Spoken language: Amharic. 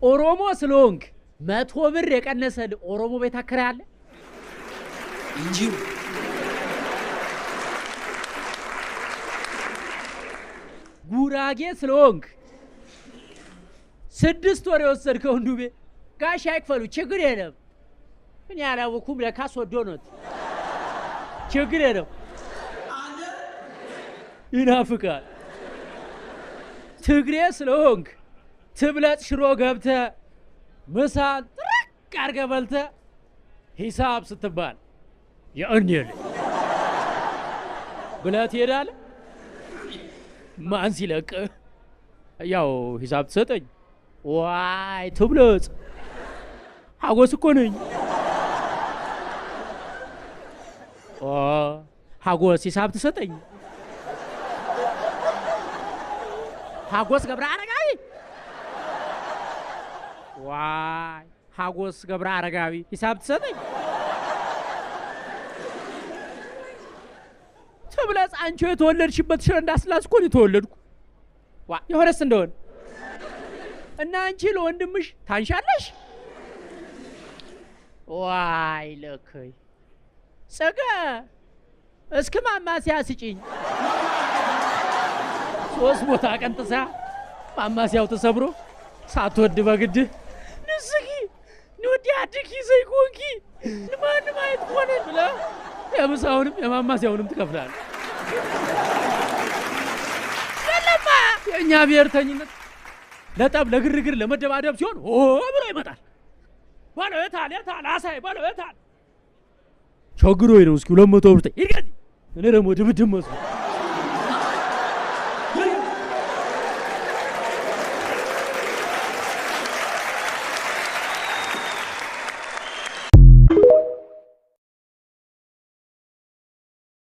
ኦሮሞ ስለሆንክ 100 ብር የቀነሰልህ ኦሮሞ ቤት አከራይ አለ? እንጂሩ ጉራጌ ስለሆንክ 6 ወር የወሰድከውን ዱቤ ጋሽ አይክፈሉ ችግር የለም። እኔ አላወኩም ለካ ሶዶ ኖት። ችግር የለም። ይናፍቃል። ትግሬ ስለሆንክ ትብለጥ ሽሮ ገብተህ ምሳን ጥርቅ አድርገህ በልተህ ሂሳብ ስትባል የእኔ ልጅ ብለህ ትሄዳለህ። ማን ሲለቅህ ያው ሂሳብ ትሰጠኝ። ዋይ ትብለጽ ሀጎስ እኮ ነኝ። ሀጎስ ሂሳብ ትሰጠኝ። ሀጎስ ገብረ አረጋዊ ዋይ ሀጎስ ገብረ አረጋዊ ሂሳብ ትሰጠኝ። ትብለጽ አንቺ የተወለድሽበት ሽረ እንዳስላስ እኮ ነው የተወለድኩ። ዋ የሆነስ እንደሆነ እና አንቺ ለወንድምሽ ታንሻለሽ። ዋይ ለከይ ጽገ እስኪ ማማሲያ ስጪኝ። 3 ቦታ ቀንጥሳ ማማሲያው ተሰብሮ ሳትወድ በግድ ንስኪ ንወዲ አድኪ ዘይኮንኪ ንማንም አይት ሆነ ብለህ የምሳውንም የማማሲያውንም ትከፍላለህ። የለማ የእኛ ብሔርተኝነት ለጠብ ለግርግር ለመደባደብ ሲሆን ሆ ብሎ ይመጣል። በለው የታል የታል አሳይ በለው የታል ቸግሮኝ ነው። እስኪ 200 ብር ይርገዚ። እኔ ደግሞ ድብድብ መስሎ